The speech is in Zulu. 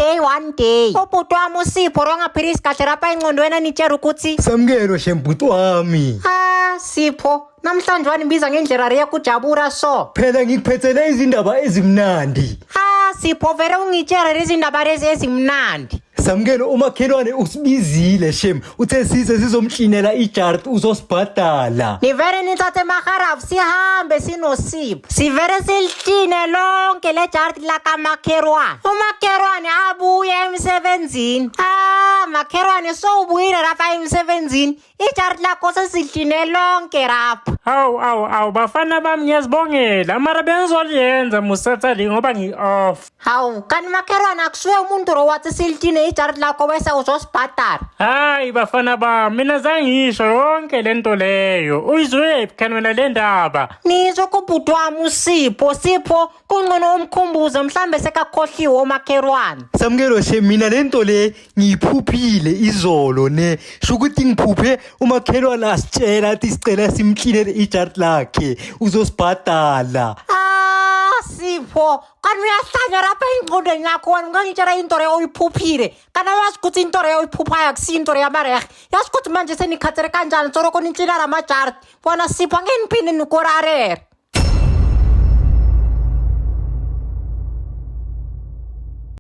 day, one day. Ubhuti wami uSipho rongaphilisi kahle lapha engqondweni anitshela ukuthi Samukelo shem bhuti wami. Ah, Sipho, namhlanje wanibiza ngendlela reyakujabula so. Phela ngikuphethele izindaba ezimnandi. Ah, Sipho vele ungitshele lezi ndaba lezi ezimnandi. Samukelo umakhelwane usibizile shem. Uthe size sizomklinela ijard uzosibhadala. Nivele nithathe amaharafu sihambe sinosipho. Sivele silitshine lonke le jard lakamakhelwane. Umakhelwane abuye emsebenzini. Ah, makhelwane sowubuyile lapha emsebenzini. Ijard lakho sesidline lonke lapha. Hawu awu awu bafana bami ngiyazibongela mara bengizoliyenza musathali ngoba ngi-off. Hawu, kanti makhelwane akusuye umuntu lo wathi silitshine ijard lakho bese uzosibhadala. Hayi bafana bami mina zangisho yonke lento leyo. Uyizwephi khani wena le ndaba? Nizwe kubhuti wami uSipho, Sipho kungcono umkhumbuze mhlambe sekakhohliwe umakhelwane. Samukelo shem mina lento le ngiyiphuphile izolo ne. Shukuthi ngiphuphe umakhelwane asitshela athi sicela simklinele ijard lakhe uzosibhadala. Ah, Sipho, kanti uyahlanya lapha engqondweni yakho wena ungangitshela into leyo oyiphuphile. Kanti awazi ukuthi into leyo oyiphuphayo akusiyo into leyo yamarehe. Yazi ukuthi manje senikhathele kanjani soloko nitshila lamajard. Bona Sipho angeke niphinde nikurarere.